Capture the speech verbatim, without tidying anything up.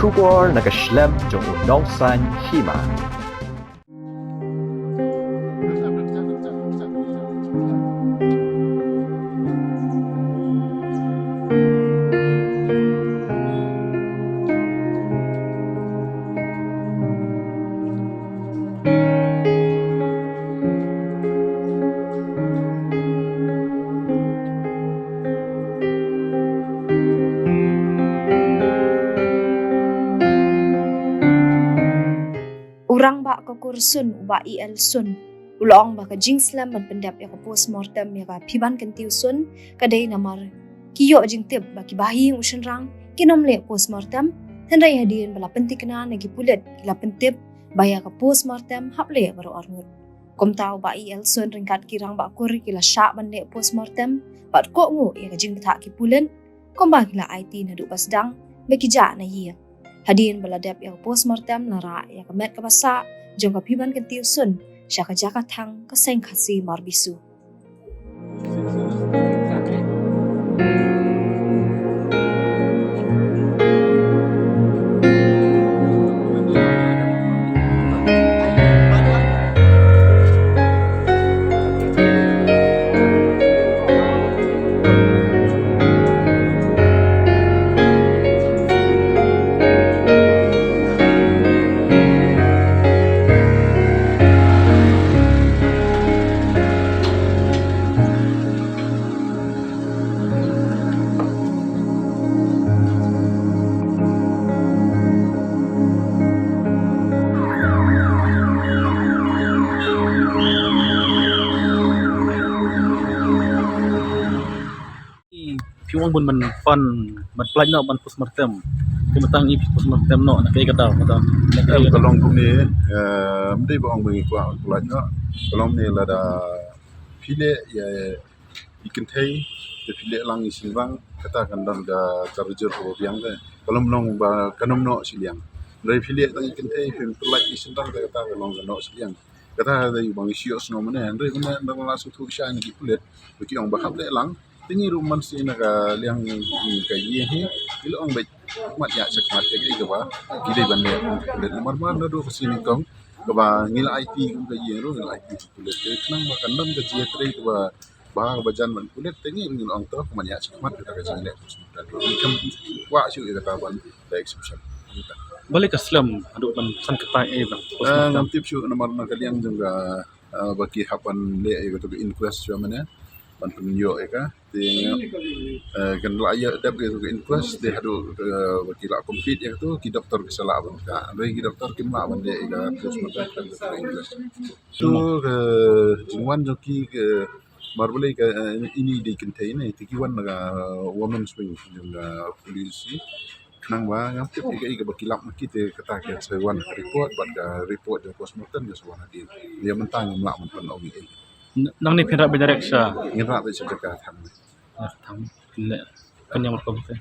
Khubor na ka shlem jong u nongsan hima. U rangbah ka kur Sun, u Bah E L Sun, u la ong ba ka jingslem ban pyndep ïa ka postmortem ïa ka Phiban Kyntiew Sun ka dei namar ki ïoh jingtip ba ki bahaïing u shynrang kin ym leh postmortem, hynrei hadien ba la pynthikna na ki pulit ki la pyntip ba ïa ka postmortem hap leh baroh arngut. Kumta u Bah E L Sun ryngkat ki rangbah kur ki la shah ban leh postmortem bad kohnguh ïa ka jingbthah ki pulit, kumba ki la aiti naduh ba sdang ba ki jah na ïing. Hadien ba la dep ïa ka postmortem la rah ïa ka met kaba sah jong ka Phiban Kyntiew Sun sha ka jaka thang ka Seng Khasi Marbisu. Phi ong bun ban pan ban pynlait noh ban postmortem. Te mynta ngi postmortem noh na kaei kata mynta. Em, ka long kumne, eh, ym dei ba ong ba ngi kwah ban pynlait noh. Ka long kumne, lada phi leh ïa i kynthei te phi leh lang i shynrang, kata kan don ka, ka rijur kaba biang te. Ka long long ba kan ym noh shiliang. Hynrei phi leh tang i kynthei phim pynlait i shynrang te kata ka long ka noh shiliang. Kata dei ba ngi shu ïohsngew mynne, hynrei mynne ngi la sngewthuh shai na ki pulit ba ki ong ba hap leh lang. Te ngi ruh man shisha na ka liang ka ïing hi, ngi la ong ba mat ïa shakhmat ïa ki kaba ki dei ban leh kum ki pulit. Namar mar naduh ka sngi nyngkong kaba ngi la aiti kum ka ïing ruh ngi la aiti kum ki pulit. Te khnang ba kan don ka jingïatrei kaba bha kaba jan ban pulit, te ngi ngi la ong to ka mat ïa shakhmat kata ka jingleh postmortem. Ngi kam kwah shuh ïa kata ban da exception. Balei ka slem haduh ban san kata ei ban postmortem? Ah, ngam tip shuh namar na ka liang jong ka, ah, ba ki hap ban leh ïa kata ka inquest shuwa mynne ban pynïoh ïa ka. Te, eh, kan la ïa dep ïa ka inquest te haduh, eh, ba ki la complete ïa kata ki doktor ki sa lah ban ka. Hynrei ki doktor kim lah ban leh ïa ka postmortem khlem da ka inquest. To ka jingwan jong ki ka Mar balei ka, eh, ine i dei kynthei ne, te ki wan na ka women's wing jong ka police. Khnang ba ngam tip ïa kaei kaba ki lap ma ki te kata ka sa wan report bad ka report jong postmortem ka sa wan hadien. Ïa mynta ngam lah ban pynong ïa. N-, nangne phin rah beit direct sha. Ngin rah beit sha jaka thang. Jaka thang. Ne, kan ïa markhong te.